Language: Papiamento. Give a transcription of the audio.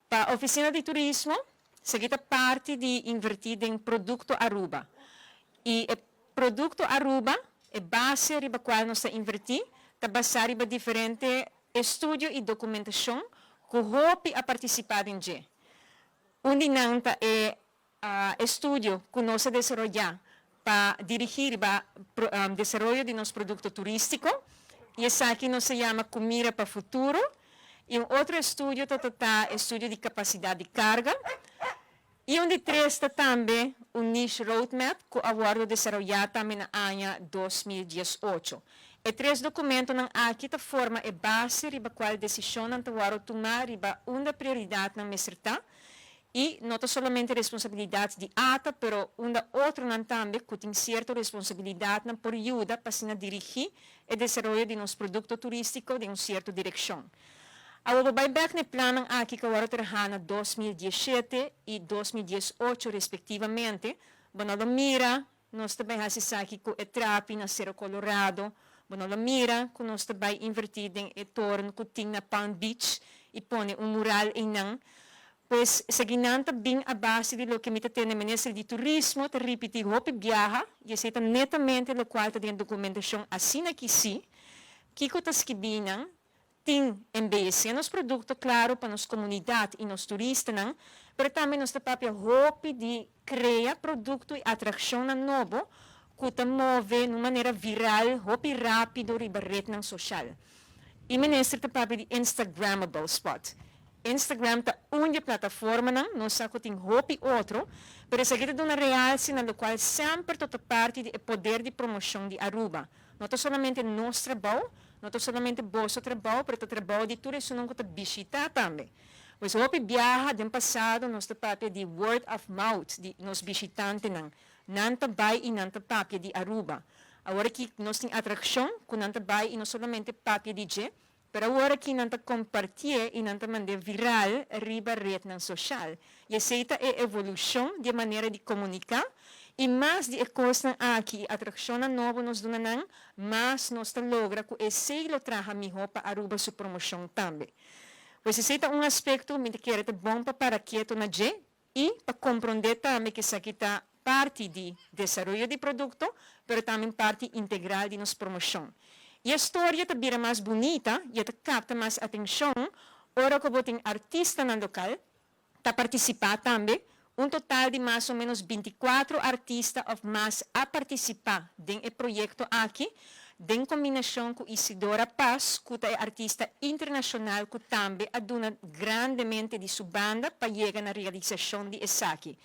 Pa Oficina di Turismo, esaki ta parti di inverti den producto Aruba. Y e producto Aruba, e base riba cual nos ta inverti, ta basa riba diferente estudio y documentacion cu hopi a participa den dje. Un di nan ta e estudio cu nos a desaroya pa dirigi riba desaroyo di nos producto turistico, y esaki nos ta yama Cu Mira pa Futuro. Y un otro estudio ta estudio di capacidad di carga. Y un di tres ta tambe un niche roadmap cu a wordo desaroya tambe na aña 2018. E tres documentonan aki ta forma e base riba cual decisionnan ta wordo tuma riba unda prioridadnan mester ta y no ta solamente responsabilidad di ATA, pero unda otronan tambe cu tin cierto responsabilidadnan por yuda pa asina dirigi e desaroyo di nos producto turistico den un cierto direccion. Awor bay back na plannan aki cu a wordo traha na 2017 y 2018 respectivamente. Bo no mira, nos tambe a haci esaki cu e trapi na Cero Colorado. Bo no mira cu nos tambe a inverti den e toren cu tin na Palm Beach y pone un mural einan. Pues esakinan ta bin a base di loke mi ta tende Minister di Turismo ta ripiti hopi biaha y esey ta netamente locual ta den documentacion. Asina cu si, kico ta skibi einan, tin embeyece nos producto, claro, pa nos comunidad y nos turistanan, pero tambe nos ta papia hopi di crea producto y atraccion nobo cu ta move di manera viral, hopi rapido riba rednan social. E minister ta papia di Instagrammable spot. Instagram ta un di e plataformanan, nos sa cu tin hopi otro, pero esaki ta duna realce na locual semper ta parti di poder di promocion di Aruba. No ta solamente nos trabou, no ta solamente boso trabou, pero ta trabou di tur esunnan cu ta bishita tambe. Pues hopi biaha den pasado nos ta papia di word of mouth di nos bishitantenan. Nan ta bay y nan ta papia di Aruba. Awor aki nos tin atraccion cu nan ta bay y no solamente papia di dje, pero awor aki nan ta comparti y nan ta manda viral riba rednan social. Y esey ta e evolucion di manera di comunica y mas di e cosnan aki, atraccion nobo nos duna nan, mas nos ta logra cu esey lo traha miho pa Aruba su promocion tambe. Pues esey ta un aspecto mi kier ta bon pa para keto na dje y pa comprende tambe cu esaki ta parti di desaroyo di producto, pero tambe parti integral di nos promocion. Y e historia ta bira mas bunita y ta capta mas atencion ora cu tin artistanan local ta participa tambe. Un total di mas o menos 24 artista of mas a participa den e proyecto aki, den combinacion cu Isidora Paz, cu ta artista internacional cu tambe a duna grandemente di su banda pa yega na realisacion di esaki.